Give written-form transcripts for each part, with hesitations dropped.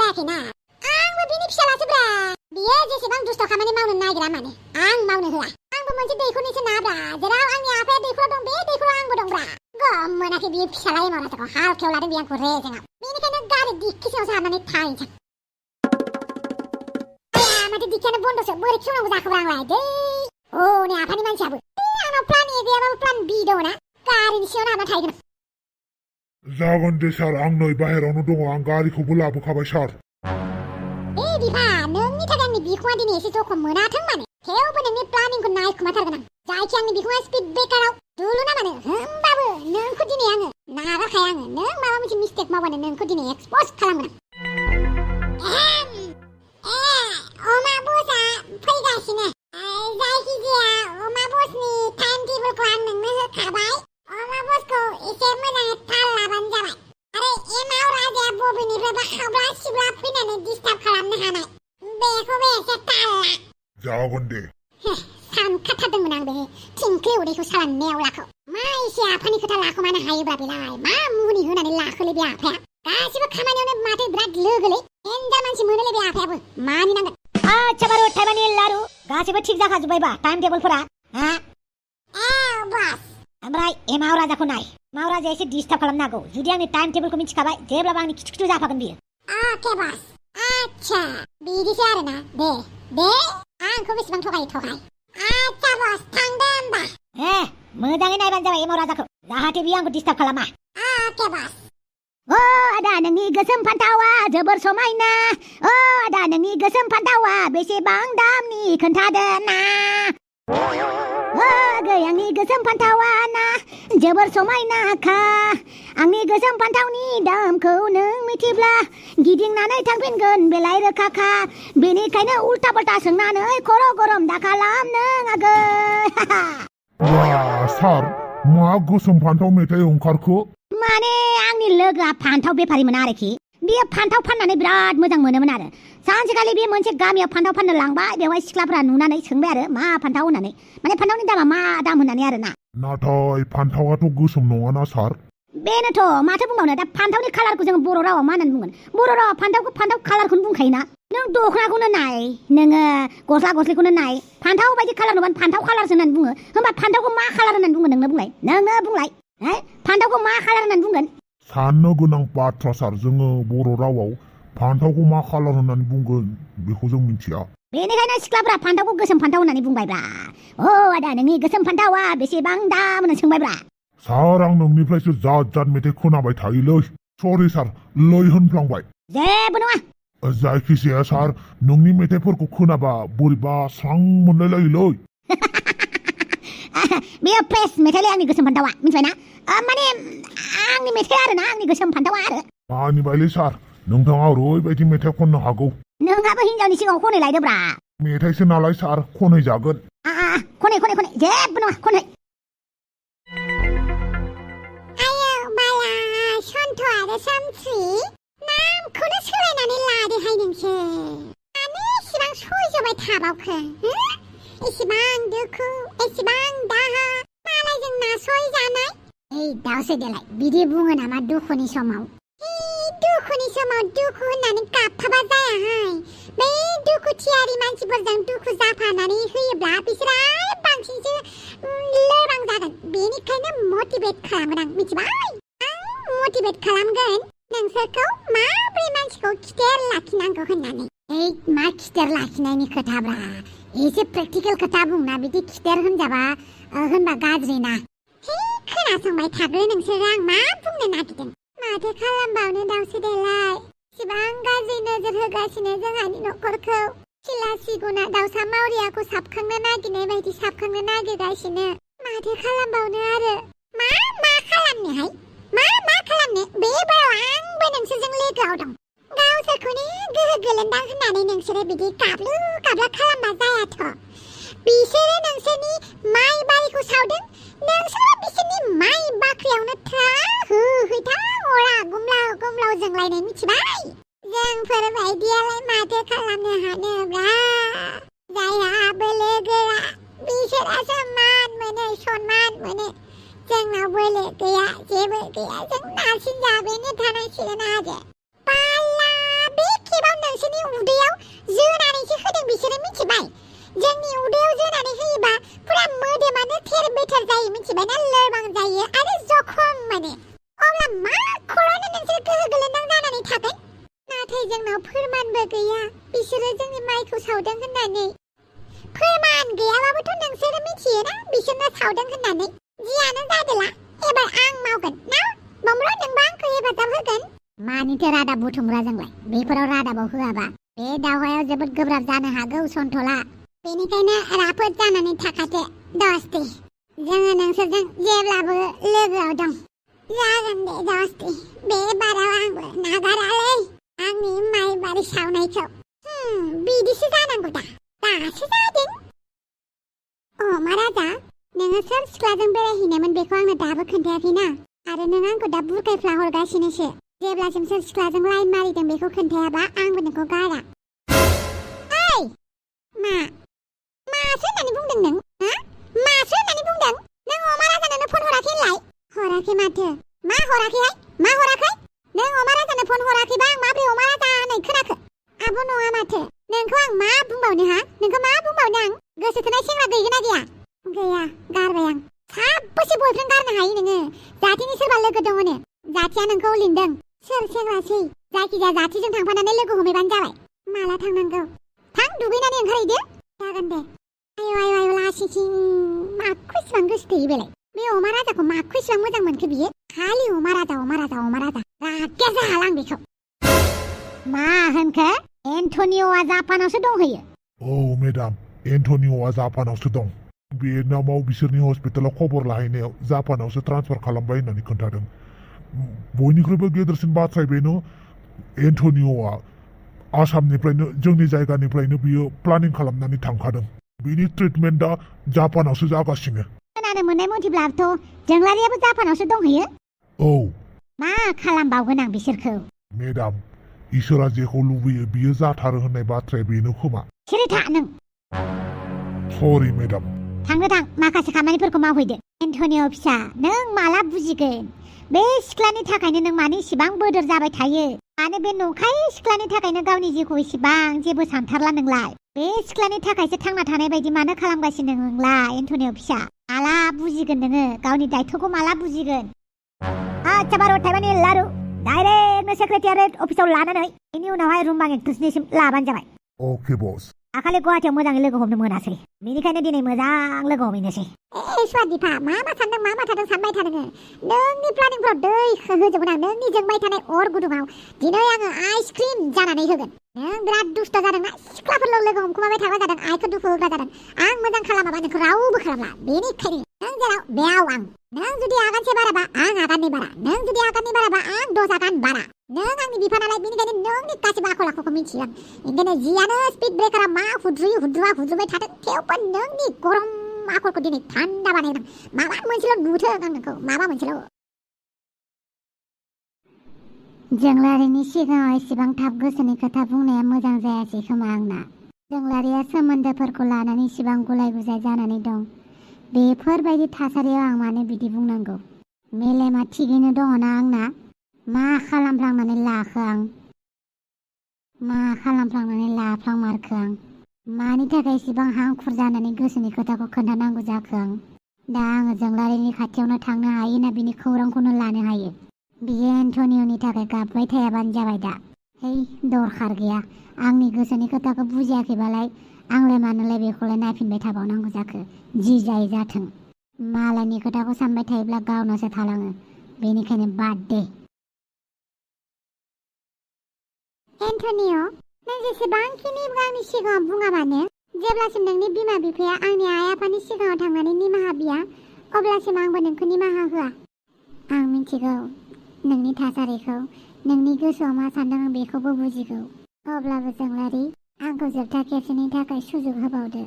जायाखैना आंबो बिनि फिसालासोब्रा बियो जेसेबां दुस्थ' खामानि मावनो नागिरा माने आं मावनो होआ आंबो मोनसे दैखरनिसो नाब्रा जेराव आंनि आफाया दैखराव दं बे दैखराव आंबो दंब्रा गम मोनाखै बियो फिसाला एमावराजाखौ हालखेव लादों बियो आंखौ रेजेंआव बेनिखायनो गारि डिक्की सिङावसो हाबनानै थाहैनोसै माथो डिक्कीयानो बन्दसो बोरै खेवनांगौ जाखोब्रा आंलाय दै नै आफानि मानसियाबो आंनाव प्लान ए गैयाबाबो प्लान बि दङना गारिनि सिङावनो हाबना थाहैगोन जागोन दे सार आं नै बाहेरावनो दङ आं गारिखौबो लाबोखाबाय सार बिफा नोंनि थाखाय आंनि बिखुङा दिनै एसे जखम मोनाथों माने थेवबो नोंनि प्लानिंखौ नायखुमाथारगोन आं जायखि आंनि बिखुङा स्पिड ब्रेकाराव दुलुना मानो होमबाबो नोंखौ दिनै आङो नागारखाया आङो नों माबा मोनसे मिस्टेक मावबानो नोंखौ दिनै एक्सपज खालामगोन अमा बसआ फैगासिनो जायखिजाया अमा बसनि टाइम टेबोलखौ आं नोंनो होखाबाय अमा बसखौ एसे मोजाङै थाल लाबानो जाबाय आरो एमावराजाया बबेनिफ्रायबा खावब्ला सिब्ला फैनानै डिस्टार्ब खालामनो हानाय बेखौबो एसे थाल ला जागोन दे सानखाथारदोंमोन आं बे थिंख्लि उदैखौ साला नेवलाखौ मा एसे आफानि खोथा लाखुमानो हायोब्ला बेलाय मा मुनि होनानै लाखोलै बे आफाया गासिबो खामानियावनो माथो बिराद लोगोलै एन्जाल मानसि मोनोलै बे आफायाबो मानिनांगोन आच्छा बारु थाइबानि लारु गासिबो थिग जाखाजोब्बायबा टाइम टेबोलफोरा बस ओमफ्राय एमावराजाखौ नाय एमावराजाया एसे डिस्टार्ब खालामनो हागौ जुदि आंनि टाइम टेबोलखौ मिथिखाबाय जेब्लाबो आंनि खिथु खिथु जाफागोन बियो अके बस आच्छा बिदिसो आरोना दे आंखौ बेसेबां थगाय आच्छा बस थांदो होमबा मोजाङै नायबानो जाबाय एमावराजाखौ जाहाथे बियो आंखौ डिस्टार्ब खालामा अके बस आदा नोंनि गोसोम फान्थावा जोबोर समायना आदा नोंनि गोसोम फान्थावा बेसेबां दामनि खोन्थादो ना आंनि गोसोम फान्थावा ना जोबोर समायनाखा आंनि गोसोम फान्थावनि दामखौ नों मिथिब्ला गिदिंनानै थांफिनगोन बेलाय रोखाखा बेनिखायनो उल्टा पाल्टा सोंनानै खर' गरम दा खालाम नों आगै सार मा गोसोम फान्थाव मेथाइ ओंखारखो माने आंनि लोगोआ फान्थाव बेफारिमोन आरोखि बियो फान्थाव फाननानै बिराद मोजां मोनोमोन आरो सानसेखालि बे मोनसे गामियाव फान्थाव फाननो लांबाय बेवहाय सिख्लाफ्रा नुनानै सोंबाय आरो मा फान्थाव होननानै माने फान्थावनि दामा मा दाम होननानै आरोना नाथाय फान्थावाथ' गोसोम नङाना सार बेनोथ' माथो बुंबावनो दा फान्थावनि कालारखौ जों बर' रावाव मा होननानै बुंगोन बर' रावाव फान्थावखौ फान्थाव कालारखौनो बुंखायोना नों दख'नाखौनो नाय नोङो गस्ला गस्लिखौनो नाय फान्थाव बायदि कालार नुबानो फान्थाव कालारसो होननानै बुङो होमबा फान्थावखौ मा कालार होननानै बुङो नोंनो बुंलाय फान्थावखौ मा कालार होननानै बुंगोन साननो गोनां बाथ्रा सार जोङो बर' रावाव फान्थावखौ मा कालार होननानै बुंगोन बेखौ जों मिथिया बेनिखायनो सिख्लाफ्रा फान्थावखौ गोसोम फान्थाव होननानै बुंबायब्रा आदा नोंनि गोसोम फान्थावा बेसेबां दाम होननानै सोंबायब्रा सार आं नोंनिफ्रायसो जात मेथाइ खोनाबाय थायोलै सरि सार लै होनफ्लांबाय जेबो नङा जायखिजाया सार नोंनि मेथाइफोरखौ खोनाबा बोरैबा स्रां मोनलायलायोलै बेयो फ्रेस मेथाइलै आंनि गोसोम फान्थावा मिथिबायना माने आंनि मेथाइ आरोना आंनि गोसोम फान्थावा आरो मानिबायलै सार नोंथाङा ओरैबायदि मेथाइ खननो हागौ नोंहाबो हिनजावनि सिगाङाव खनै लायदोब्रा मेथाइसो नालाय सार खनै जागोन खनै जेबो नङा खनै सन्थ आरो सामथ्रि नामखौनो सोलायनानै लादोहाय नोंसोर मानो इसिबां सयजबाय थाबावखो इसिबां दुखु इसिबां दाहा मालायजों नासयजानाय दावसो देलाय बिदि बुङो नामा दुखुनि समाव दुखु होननानै गाबथाबा जायाहाय बै दुखुथियारि मानसिफोरजों दुखु जाफानानै होयोब्ला बिसोर आरो बांसिनसो लोरबां जागोन बेनिखायनो मटिभेट खालामगोन आं मिथिबाय मटिभेट खालामगोन नोंसोरखौ माब्रै मानसिखौ खिथेर लाखिनांगौ होननानै मा खिथेर लाखिनायनि खोथाब्रा एसे प्रेक्टिकेल खोथा बुंना बिदि खिथेर होनबा गाज्रि ना खोनासंबाय थाग्रो नोंसोर आं मा बुंनो नागिरदों माथो खालामबावनो दावसो देलाय इसिबां गाज्रि नोजोर होगासिनो जोंहानि न'खरखौ सिला सिगुना दाउसा मावरियाखौ साबखांनो नागिरनाय बायदि साबखांनो नागिरगासिनो माथो खालामबावनो आरो मा खालामनोहाय मा खालामनो बे बाराव आंबो नोंसोरजों लोगोआव दं गावसोरखौनो गोहो गोलोन्दां होननानै नोंसोरो बिदि गाब्लु गाब्ला खालामबा जायाथ' बिसोरो नोंसोरनि माइ बारिखौ सावदों नोंसोरो बिसोरनि माइ बाख्रियावनो अरा गुमलाव जोंलायनाय मिथिबाय जोंफोर बायदियालाय माथो खालामनो हानोब्रा जायहा बोलो गोरा बिसोरासो मान मोनो सनमान मोनो जोंनाव बोलो गैया जेबो गैया जों नारसिन जाबैनो थानांसिगोन आरो पाल्ला बे बिसोरो मिथिबाय जोंनि उदैयाव जोनानै होयोबा पुरा मोदोमानो थेर बेथेर जायो मिथिबायना लोरबां जायो आरो जखम मोनो अब्ला मा खर'नो नोंसोर गोहो गोलोन्दां जानानै थागोन नाथाय जोंनाव फोरमानबो गैया बिसोरो जोंनि माइखौ सावदों होननानै फोरमान गैयाबाबोथ' नोंसोरो मिथियोना बिसोरनो सावदों होननानै जियानो जादोला एबार आं मावगोन ना बमब्र नोंबो आंखौ हेफाजाब होगोन मानिथो रादाब बुथुमग्रा जोंलाय बेफोराव रादाबाव होआबा बे दावहायाव जोबोद गोब्राब जानो हागौ सन्थला बेनिखायनो राफोद जानानै थाखाथो दस्ति जोङो नोंसोरजों जेब्लाबो लोगोआव दं जागोन दे दस्ति बे बाराव आंबो नागारालै आंनि माइ बारि सावनायखौ बिदिसो जानांगौ दासो जादों महाराजा नोङो सोर सिख्लाजों बेरायहैनायमोन बेखौ आंनो दाबो खोन्थायाखैना आरो नों आंखौ दा बुरखायफ्ला हरगासिनोसो जेब्लासिम सोर सिख्लाजों लाइन मारिदों बेखौ खोन्थायाबा आंबो नोंखौ गारा ओइ मासो होननानै बुंदों नों मासो होननानै बुंदों नों महाराजानो फन हराखै होनलाय हराखै माथो मा हराखैहाय मा हराखै नों महाराजानो फन हराखैबा आं माब्रै महाराजा होननाय खोनाखो आब' नङा माथो नोंखौ आं मा बुंबावनो नोंखौ मा बुंबावनो आं गोसो थोनाय सेंग्रा गैगोना गैया गैया गारबाय आं साबैसे बयफ्रेन्ड गारनो हायो नोङो जाथिनि सोरबा लोगो दङनो जाथिया नोंखौ लिंदों सोर सेंग्रासै जायखिजाया जाथिजों थांफानानै लोगो हमहैबानो जाबाय माला थांनांगौ थां दुगैनानै ओंखारहैदो जागोन दे आयौ लासिसिं माखौ इसिबां गोसो थोयो बेलाय बे अमा राजाखौ माखौ इसिबां मोजां मोनखो बियो खालि अमा राजा रागा जाहालां बेखौ मा होनखो एन्टनिय'आ जापानावसो दंहैयो औ मेडाम एन्टनिय'आ जापानावसो दं भियेटनामाव बिसोरनि हस्पिटालाव खबर लाहैनायाव जापानावसो ट्रान्सफार खालामबाय होननानै खोन्थादों बयनिख्रुइबो गेदेरसिन बाथ्राया बेनो एन्टनिय'आ आसामनिफ्रायनो जोंनि जायगानिफ्रायनो बियो प्लानिं खालामनानै थांखादों बिनि ट्रिटमेन्टआ जापानावसो जागासिनो खोनानो मोननाय मथेब्लाथ' जोंलारियाबो जापानावसो दंहैयो औ मा खालामबावगोन आं बिसोरखौ मेडाम इसोरा जेखौ लुबैयो बियो जाथारो होननाय बाथ्राया बेनो खोमा सिरि था नों सरि मेडाम थांनो थां माखासे खामानिफोरखौ मावहैदो एन्टनिय' फिसा नों माला बुजिगोन बे सिख्लानि थाखायनो नों मानो इसिबां बोदोर जाबाय थायो मानो बे नंखाय सिख्लानि थाखायनो गावनि जिउखौ इसिबां जेबो सानथारला नोंलाय बे सिख्लानि थाखायसो थांना थानाय बायदि मानो खालामगासिनो नोंलाय एन्टनिय' फिसा माला बुजिगोन नोङो गावनि दायथ'खौ माला बुजिगोन आच्छा बार' थाइबानि लारु डाइरेक्टनो सेक्रेटारियेट अफिसाव लानानै बेनि उनावहाय रुमबां एक्ट्रेसनिसिम लाबानो जाबाय अके बस दाखालि गुवाहाटियाव मोजाङै लोगो हमनो मोनासै बेनिखायनो दिनै मोजां लोगो हमहैनोसै स्वादिफा मा सानदों मा थादों सानबाय थादों नोंनि प्लानिंफ्राव दै होजोबगोन आं नोंनि जोंबाय थानाय अर गुदुङाव दिनै आङो आइसक्रिम जानानै होगोन नों बिराद दुस्त जादोंना सिख्लाफोरल' लोगो हमखुमाबाय थाग्रा जादों आइखौ दुखु होग्रा जादों आं मोजां खालामाबा नोंखौ रावबो खालामला बेनिखायनो नों जेराव बेयाव आं नों जुदि आगानसे बाराबा आं आगाननै बारा नों जुदि आगाननै बाराबा आं 10 आगान बारा नों आंनि बिफा नालाय बेनिखायनो नोंनि गासिबो आखल आखुखौ मिथियो आं ओंखायनो जियानो स्पिड ब्रेकारा मा हुद्रुबाय थादों थेवबो नोंनि गरम आखलखौ दिनै थान्दा बानायदों माबा मोनसेल' नुथों आं नोंखौ माबा मोनसेल' जोंलारिनि सिगाङाव एसेबां थाब गोसोनि खोथा बुंनाया मोजां जायासै खोमा आंना जोंलारिया सोमोन्दोफोरखौ लानानै इसिबां गुलाय गुजाय जानानै दं बेफोरबायदि थासारियाव आं मानो बिदि बुंनांगौ मेलेमा थिगैनो दङना आंना मा खालामफ्लांनानै लाखो आं मा खालामफ्लांनानै लाफ्लांमारखो आं मानि थाखाय इसिबां हांखुर जानानै गोसोनि खोथाखौ खोन्थानांगौ जाखो आं दा आङो जोंलारिनि खाथियावनो थांनो हायो ना बिनि खौरांखौनो लानो हायो बियो एन्टनिय'नि थाखाय गाबबाय थायाबानो जाबाय दा है दरखार गैया आंनि गोसोनि खोथाखौ बुजियाखैबालाय आंलाय मानोलाय बेखौलाय नायफिनबाय थाबावनांगौ जाखो जि जायो जाथों मालायनि खोथाखौ सानबाय थायोब्ला गावनासो थालाङो बेनिखायनो बाद दे एन्टनिय' नों जेसेबांखिनि आंनि सिगाङाव बुङा मानो जेब्लासिम नोंनि बिमा बिफाया आंनि आइ आफानि सिगाङाव थांनानै निमाहा बिया अब्लासिम आंबो नोंखौ निमाहा होआ आं मिथिगौ नोंनि थासारिखौ नोंनि गोसोआव मा सानदों आं बेखौबो बुजिगौ अब्लाबो जोंलारि आंखौ जोबथा खेबसेनि थाखाय सुजुग होबावदो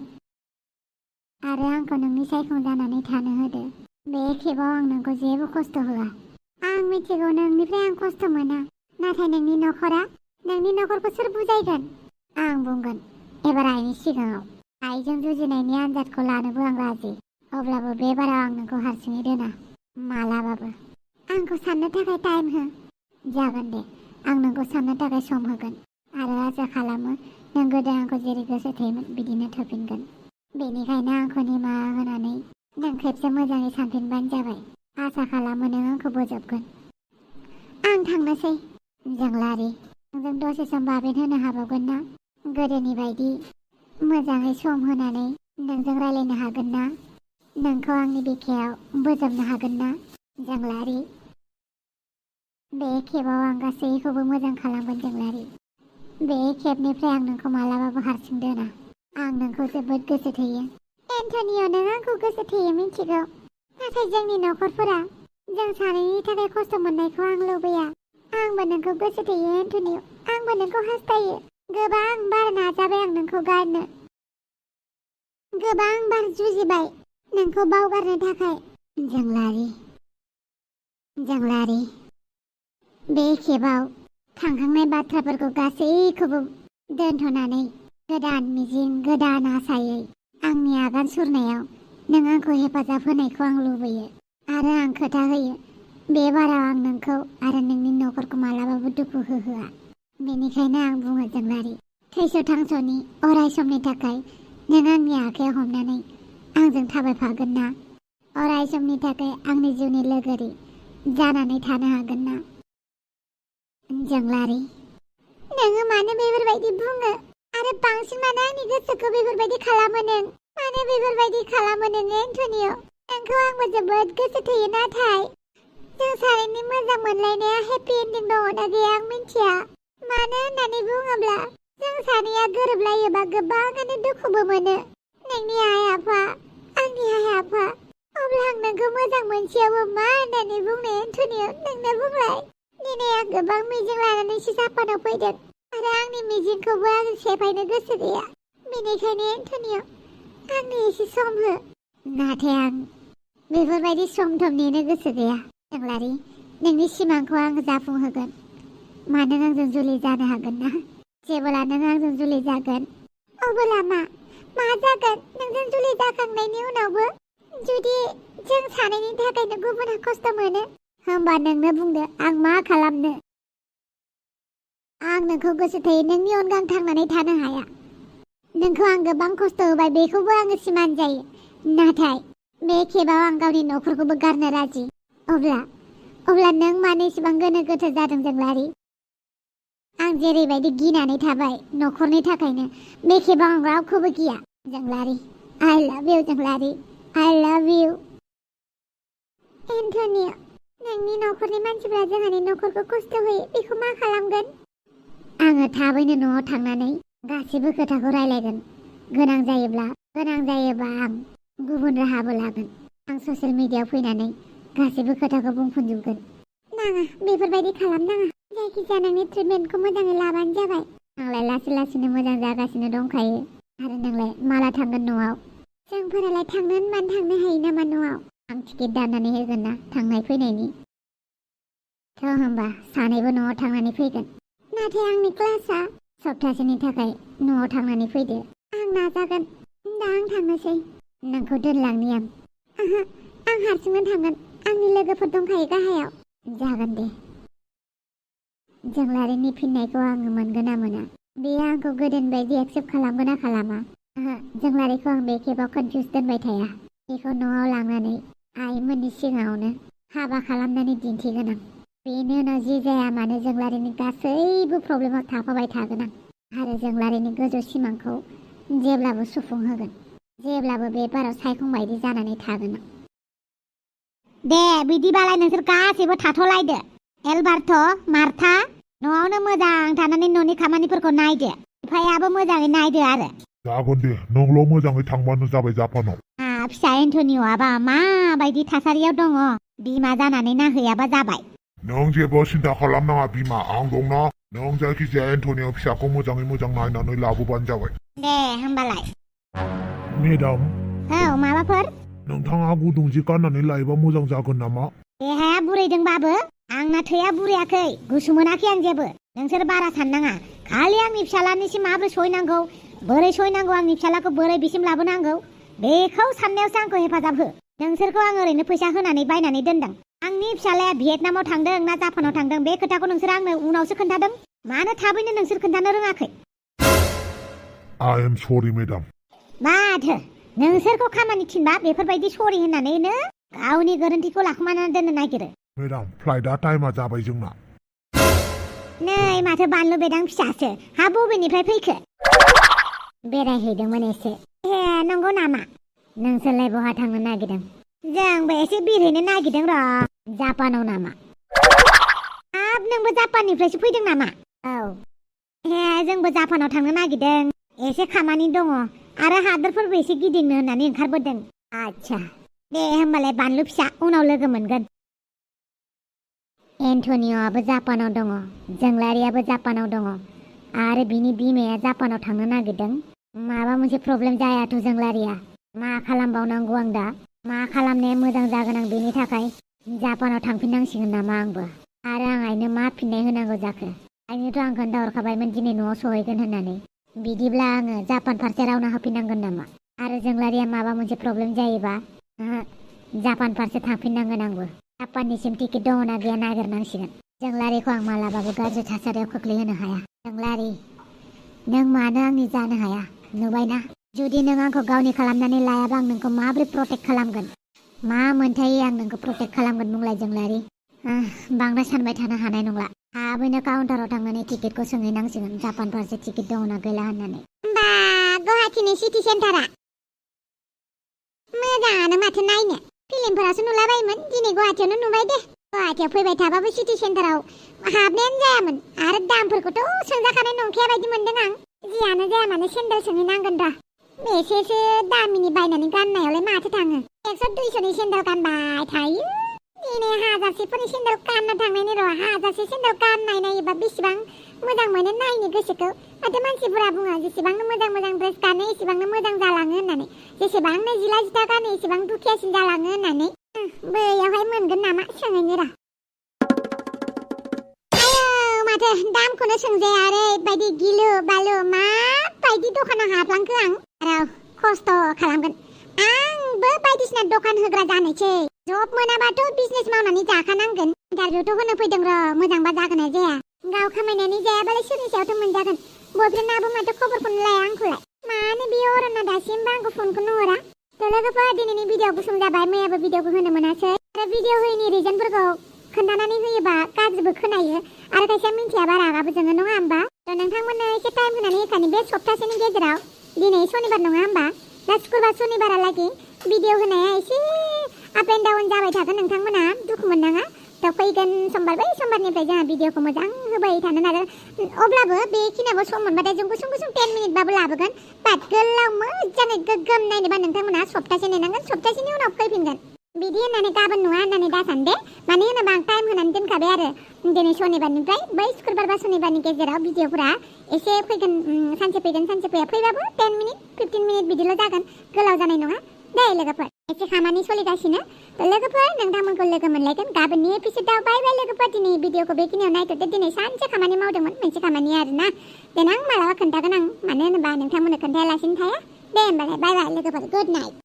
आरो आंखौ नोंनि सायखं जानानै थानो होदो बे खेबाव आं नोंखौ जेबो खस्थ' होआ आं मिथिगौ नोंनिफ्राय आं खस्थ' मोना नाथाय नोंनि न'खरखौ सोर बुजायगोन आं बुंगोन एबार आइनि सिगाङाव आइजों जुजिनायनि आनजादखौ लानोबो आं राजि अब्लाबो बे बाराव आं नोंखौ हारसिङै दोना मालाबाबो आंखौ साननो थाखाय टाइम हो जागोन दे आं नोंखौ साननो थाखाय सम होगोन आरो आसा खालामो नों गोदो आंखौ जेरै गोसो थोयोमोन बिदिनो थोफिनगोन। बेनिखायनो आंखौ निमाहा होनानै नों खेबसे मोजाङै सानफिनबानो जाबाय। आसा खालामो नों आंखौ बोजबगोन। आं थांनोसै जोंलारि। नोंजों दसे सम बाबेन होनो हाबावगोन ना? गोदोनि बायदि मोजाङै सम होनानै नोंजों रायलायनो हागोन ना? नोंखौ आंनि बिखायाव बोजबनो हागोन ना जोंलारि? बे खेबाव आं गासैखौबो मोजां खालामगोन जोंलारि। बे खेबनिफ्राय आं नोंखौ मालाबाबो हारसिं दोना। आं नोंखौ जोबोद गोसो थोयो। एन्टनिय, नों आंखौ गोसो थोयो मिथिगौ। नाथाय जोंनि नखरफोरा जों सानैनि थाखाय खस्थ' मोननायखौ आं लुबैया। आंबो नोंखौ गोसो थोयो एन्टनिय। आंबो नोंखौ हास्थायो। गोबां बार नाजाबाय आं नोंखौ गारनो। गोबां बार जुजिबाय नोंखौ बावगारनो थाखाय। जोंलारि जोंलारि, बे खेबाव थांखांनाय बाथ्राफोरखौ गासैखौबो दोनथ'नानै गोदान मिजिं, गोदान आसायै आंनि आगान सुरनायाव नों आंखौ हेफाजाब होनायखौ आं लुबैयो। आरो आं खोथा होयो, बे बाराव आं नोंखौ आरो नोंनि नखरखौ मालाबाबो दुखु होहोआ। बेनिखायनो आं बुङो जोंलारि, थैस' थांस'नि अराय समनि थाखाय नों आंनि आखायाव हमनानै आंजों थाबायफागोन ना? अराय समनि थाखाय आंनि जिउनि लोगोरि जानानै थानो हागोन ना? जोंलारि, नोङो मानो बेफोरबायदि बुङो? आरो बांसिन मानो आंनि गोसोखौ बेफोरबायदि खालामो नों? मानो बेफोरबायदि खालामो नों एन्टनिय? नोंखौ आंबो जोबोद गोसो थोयो, नाथाय जों सानैनि मोजां मोनलायनाया हेपि एन्डिं दङ ना गैया आं मिथिया। मानो होननानै बुङोब्ला जों सानैया गोरोबलायोबा गोबाङानो दुखुबो मोनो। नोंनि आइ आफा, आंनि आइ आफा। अब्ला आं नोंखौ मोजां मोनसेयावबो मा होननानै बुंनो एन्टनिय? नोंनो बुंलाय। दिनै आं गोबां मिजिं लानानैसो जापानाव फैदों आरो आंनि मिजिंखौबो आं सेफायनो गोसो गैया। बेनिखायनो एन्टनिय, आंनो एसे सम हो। नाथाय आं बेफोरबायदि सम नेनो गोसो गैया जोंलारि। नोंनि सिमांखौ आं जाफुंहोगोन। मा नों आंजों जुलि जानो हागोन ना? जेब्ला नों आंजों जुलि जागोन अब्ला मा जागोन? नोंजों जुलि जाखांनायनि उनावबो जुदि जों सानैनि थाखायनो गुबुना खस्थ' मोनो, होमबा नोंनो बुंदो आं मा खालामनो? आं नोंखौ गोसो थोयो। नोंनि अनगा आं थांनानै थानो हाया। नोंखौ आं गोबां खस्थ' होबाय, बेखौबो आङो सिमान जायो। नाथाय बे खेबाव आं गावनि नखरखौबो गारनो राजि। अब्ला नों मानो इसेबां गोनो गोथो जादों जोंलारि? आं जेरैबायदि गिनानै थाबाय नखरनि थाखायनो, बे खेबाव आं रावखौबो गिया जोंलारि। आइ लाभ इउ जोंलारि, आइ लाभ इउ। एन्टनिय, नोंनि नखरनि मानसिफ्रा जोंहानि नखरखौ खस्थ' होयो, बेखौ मा खालामगोन? आङो थाबैनो न'आव थांनानै गासिबो खोथाखौ रायलायगोन। गोनां जायोबा आं गुबुन राहाबो लागोन। आं ससियेल मिडियायाव फैनानै गासिबो खोथाखौ बुंफुंजोबगोन। नाङा, बेफोरबायदि खालामनाङा। जायखिजाया नोंनि ट्रिटमेन्टखौ मोजाङै लाबानो जाबाय। आंलाय लासै लासैनो मोजां जागासिनो दंखायो। आरो नोंलाय माला थांगोन न'आव? जोंफोरालाय थांनो होनबानो थांनो हायो नामा न'आव? आं टिकेट दाननानै होगोन ना थांनाय फैनायनि। थ' होमबा सानैबो न'आव थांनानै फैगोन। नाथाय आंनि क्लासआ सप्तासेनि थाखाय न'आव थांनानै फैदो। आं नाजागोन। दा आं थांनोसै। नोंखौ दोनलांनि आं। आं हारसिंनो थांगोन। आंनि लोगोफोर दंखायो गाहायाव। जागोन दे। जोंलारिनि फिननायखौ आङो मोनगोन ना मोना? बेयो आंखौ गोदोनि बायदि एक्सेप्ट खालामगोन ना खालामा? जोंलारिखौ आं बे खेबाव कनफिउस दोनबाय थाया। बेखौ न'आव लांनानै आइमोननि सिगाङावनो हाबा खालामनानै दिन्थिगोन आं। बेनि उनाव जि जाया मानो जोंलारिनि गासैबो प्रब्लेमाव थाफाबाय थागोन आं। आरो जोंलारिनि गोजौ सिमांखौ जेब्लाबो सुफुंहोगोन। जेब्लाबो बे बाराव सायखं बायदि जानानै थागोन आं। दे बिदिबालाय नोंसोर गासैबो थाथ'लायदो। एलबार्ट, मार्था, न'आवनो मोजां थानानै न'नि खामानिफोरखौ नायदो। बिफायाबो मोजाङै नायदो आरो। जागोन दे, नोंल' मोजाङै थांबानो जाबाय जापानाव। फिसा एन्टनिय'आबा माबायदि थासारियाव दङ? बिमा जानानै नाहैयाबा जाबाय। नों जेबो सिन्था खालामनाङा बिमा, आं दंना। नों जायखिजाया एन्टनिय फिसाखौ मोजाङै मोजां नायनानै लाबोबानो जाबाय। दे होमबालाय। मेडाम। औ, माबाफोर? नोंथाङा गुदुं जि गाननानै लायोबा मोजां जागोन नामा? देहाया बुरैदोंबाबो आंना थैया बुरैयाखै। गुसु मोनाखै आं जेबो। नोंसोर बारा साननाङा। खालि आंनि फिसालानिसिम माबोरै सहैनांगौ, बोरै सहैनांगौ, आंनि फिसालाखौ बोरै बिसिम लाबोनांगौ, बेखौ साननायावसो आंखौ हेफाजाब हो। नोंसोरखौ आं ओरैनो फैसा होनानै बायनानै दोनदों। आंनि फिसालाया भियेटनामाव थांदों ना जापानाव थांदों बे खोथाखौ नोंसोर आंनो उनावसो खोन्थादों। मानो थाबैनो नोंसोर खोन्थानो रोङाखै? I am sorry, madam. माथो नोंसोरखौ खामानि थिनबा बेफोरबायदि सरि होननानैनो गावनि गोरोन्थिखौ लाखुमानानै दोननो नागिरो। मेडाम फ्लाइटआ टाइमा जाबाय जोंना। नै माथो बानलु बेदां फिसासो हा बबेनिफ्राय फैखो? बेरायहैदोंमोन एसे। ए नंगौ नामा? नोंसोरलाय बहा थांनो नागिरदों? जोंबो एसे बेरायनो नागिरदों र'। जापानाव नामा? हाब नोंबो जापाननिफ्रायसो फैदों नामा? औ। ए जोंबो जापानाव थांनो नागिरदों। एसे खामानि दङ आरो हादोरफोरबो एसे गिदिंनो होननानै ओंखारबोदों। आच्छा दे होमबालाय बानलु फिसा उनाव लोगो मोनगोन। एन्टनिय'आबो जापानाव दङ, जोंलारियाबो जापानाव दङ आरो बिनि बिमाया जापानाव थांनो नागिरदों। माबा मोनसे प्रब्लेम जायाथ' जोंलारिया। मा खालामबावनांगौ आं दा? मा खालामनाया मोजां जागोन आं बेनि थाखाय? जापानाव थांफिननांसिगोन नामा आंबो? आरो आं आइनो मा फिननाय होनांगौ जाखो? आइनोथ' आं खोन्थाहरखाबायमोन दिनै न'आव सहैगोन होननानै। बिदिब्ला आङो जापान फारसे रावना होफिननांगोन नामा? आरो जोंलारिया माबा मोनसे प्रब्लेम जायोबा जापान फारसे थांफिननांगोन आंबो। जापाननिसिम टिकेट दङना गैया नागिरनांसिगोन। जोंलारिखौ आं मालाबाबो गाज्रि थासारियाव खोख्लैहोनो हाया। जोंलारि नों मानो आंनि जानो हाया? नुबायना जुदि नों आंखौ गावनि खालामनानै लायाबा आं नोंखौ माबोरै प्रटेक्ट खालामगोन? मा मोनथायै आं नोंखौ प्रटेक्ट खालामगोन बुंलाय जोंलारि? बांद्राय सानबाय थानो हानाय नंला। थाबैनो काउन्टाराव थांनानै टिकेटखौ सोंहैनांसिगोन जापान फारसे टिकेट दङना गैला होननानै। होमबा गुवाहाटीनि सिटि सेन्टारा मोजाङानो माथो नायनो। फिल्मफोरावसो नुलाबायोमोन, दिनै गुवाहाटीयावनो नुबाय दे। गुवाहाटीयाव फैबाय थाबाबो सिटि सेन्टाराव हाबनायानो जायामोन आरो दामफोरखौथ' सोंजाखानाय नंखाया बायदि मोनदों आं। जियानो जाया मानो सेन्देल सोंहैनांगोन दा। एसेसो दामिनि बायनानै गाननायावलाय माथो थाङो? 100-200नि सेन्देल गानबाय थायो। दिनै 1000सेफोरनि सेन्देल गानना थांनायनि र'। 1000से सेन्देल गाननाय नायोबा बेसेबां मोजां मोनो नायनो गोसोखौ। माथो मानसिफोरा बुङो जेसेबांनो मोजां मोजां ड्रेस गानो एसेबांनो मोजां जालाङो होननानै। जेसेबांनो जिला जिथा गानो एसेबां दुखियासिन जालाङो होननानै। बैयावहाय मोनगोन नामा सोंहैनो र'। आयौ माथो दामखौनो सोंजाया ओरैबायदि गिलु बालु माबायदि दखानाव हाबलांखो आं। र' खस्थ' खालामगोन। आंबो बायदिसिना दखान होग्रा जानोसै। जब मोनाबाथ' बिजनेस मावनानै जाखानांगोन। इन्टारभिउथ' होनो फैदों र', मोजांबा जागोन ना जाया। गाव खामायनानै जायाबालाय सोरनि सायावथ' मोनजागोन। बयफ्रेन्डआबो माथो खबरखौनो लाया आंखौलाय। मानो बे अरना दासिमबो आंखौ फनखौनो हरा? थ' लोगोफोर दिनैनि भिडिअ गुसुं जाबाय, मैयाबो भिडिअखौ होनो मोनासै। आरो भिडिअ होयैनि रिजनफोरखौ खोन्थानानै होयोबा गाज्रिबो खोनायो आरो खायसेया मिन्थियाबा रागाबो जोङो, नङा होमबा? थ' नोंथांमोननो एसे टाइम होनानै होखानि बे सप्तासेनि गेजेराव। दिनै सनिबार नङा होमबा? दा शुक्रबार सनिबारालागै भिडिअ होनाया एसे आप एन्ड डाउन जाबाय थागोन। नोंथांमोना दुखु मोननाङा। थ' फैगोन समबार बै समबारनिफ्राय जोंहा भिडिअखौ मोजां होबाय थानो नाजागोन। अब्लाबो बेखिनियावबो सम मोनबाथाय जों गुसुं 10 मिनिटबाबो लाबोगोन। बाट गोलाव मोजाङै गोग्गोम नायनोबा नोंथांमोना सप्तासे नेनांगोन। सप्तासेनि उनाव फैफिनगोन। बिदि होननानै गाबोन नङा होननानै दासान दे। मानो होनोबा आं टाइम होनानै दोनखाबाय आरो दिनै सनिबारनिफ्राय बै शुक्रबार बा सनिबारनि गेजेराव भिडिअफोरा एसे फैगोन। सानसे फैगोन सानसे फैया। फैबाबो 10 मिनिट 15 मिनिट बिदिल' जागोन। गोलाव जानाय नङा दे लोगोफोर। एसे खामानि सोलिगासिनो। लोगोफोर नोंथांमोनखौ लोगो मोनलायगोन गाबोननि एपिसोडआव। बाय बाय लोगोफोर। दिनै भिडिअखौ बेखिनियाव नायथ'दो। दिनै सानसे खामानि मावदोंमोन, मोनसे खामानि आरोना। देनां मालाबा खोन्थागोन आं, मानो होनोबा नोंथांमोननो खोन्थायालासिनो थाया। दे होमबालाय बाय बाय लोगोफोर, गुड नाइट।